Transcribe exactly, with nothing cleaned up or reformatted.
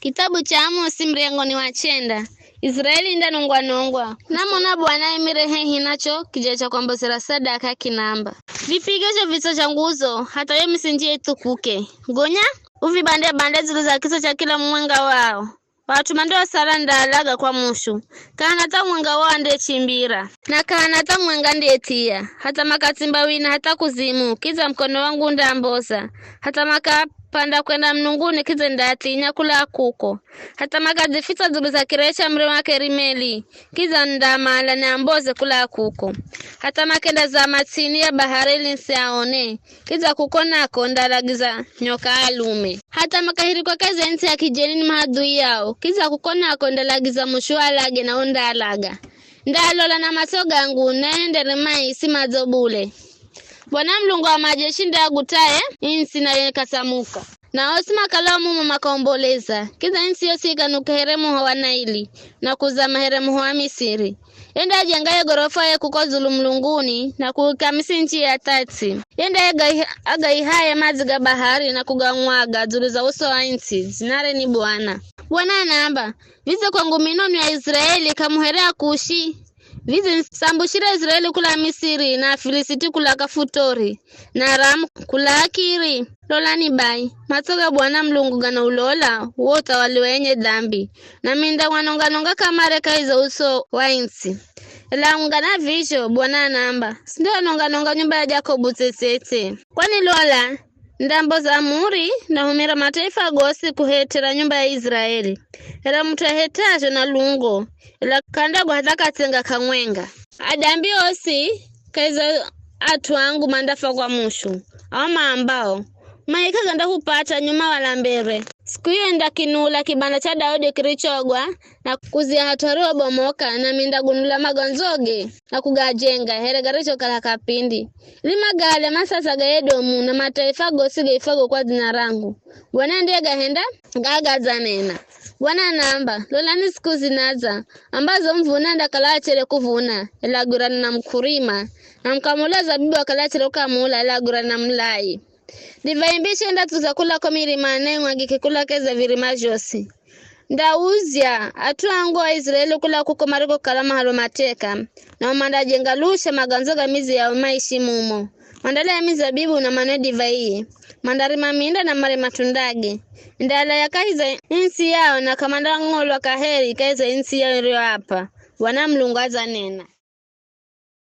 Kitabu cha Amosi, murengoni wa chenda. Israeli indanongwa-nongwa. Namona Bwana aimire hehi nacho kija cha kwambozera sadaka, kinamba, "Vipige zho vitso zha nguzo, hatha yo misinji ithukuke. Gonya uvibande-bande dzulu za kitso cha kila mumwenga wao. At'u mandiosala ndaalaga kwa mushu, k'ahana hata mumwenga wao andiyechimbira, na k'ahana hata mumwenga andiyethia, hatha makatsimba wina hatha kuzimu, kidza mukono wangu undaamboza, hatha makapanda kwenda mlunguni, kidza ndaathinya kula kuko, hatha makadzifitsa dzulu za kirere cha mure wa Kerimeli, kidza ndaamala niamboze kula kuko, hatha makendazama ts'ini ya bahari ili nisiaone, kidza kuko nako ndalagiza nyoka alume. Hatha makahirikwa kahi za ntsi ya kijeni ni mahadhui yao, kidza kuko nako ndalagiza mushu alage, nao ndaalaga. Ndaalola na matso gangu, naye ndere mai, si madzo bule. Bwana Mulungu wa majeshi nde agutaye ntsi, nayo ikasamuka. Na osi makalao mumo makaomboleza, kidza ntsi yosi ikanuka here muho wa Naili, na kuzama here muho wa Misiri. Ye nde ajengaye gorofa ye kuko dzulu mulunguni, na kuika misinji ya thatsi. Ye nde agaiha-, agaihaye madzi ga bahari na kugamwaga dzulu za uso wa ntsi, dzinare ni Bwana. Bwana anaamba, "Vidze kwangu mino nwi Aisiraeli k'amu here Akushi? Vidze nisambushire Israeli kula Misiri, na Afilisiti kula Kafutori, na Aramu kula Akiri? Lolani bai, matso ga Bwana Mulungu ganaulola wo uthawali wa enye dambi, na minda wanonga-nonga kamare kahi za uso wa ntsi. Ela ungana vizho, Bwana anaamba, sindiwanonga-nonga nyumba ya Jakobu tsetsetse. Kwani lola, ndamboza muri, nahumira mataifa gosi kuhetera nyumba ya Israeli. Ela mut'u ahetazho na lungo, ela k'andago hatha katsenga kamwenga. Adambi osi kahi za at'u angu mandafa kwa mushu, ao maambao, 'Maika gandahupata nyuma wala mbere.' Siku iyo indakinula kibanda cha Daudi kirichogwa, na kuzia hat'u harihobomoka, nami ndagunula maganzoge na kugajenga here garizhokala kapindi, ili magale masasa ga Edomu na mataifa gosi gaifwago kwa dzina rangu. Bwana ndiye gahenda gaga adzanena. Bwana anaamba, 'Lolani siku zinadza, ambazo muvuni andakala achere kuvuna, ela agwirane na mukurima, na mukamula zabibu akala achere kukamula, ela agwirane na mulai. Divai mbishi indatsuza kula ko mirimani, na imwagike kula kahi za virima zhosi. Ndauzya at'u angu Aisiraeli kula kuko marikokala mahalo mateka, nao mandajenga lusha maganzo ga midzi yao maishi mumo. Mandalaya mizabibu na manwe divaiye, mandarima minda na mare matundage. Ndalaya kahi za ntsi yao, na k'amandang'olwa kaheri kahi za ntsi yao iriyoapa, Bwana Mulungu adzanena.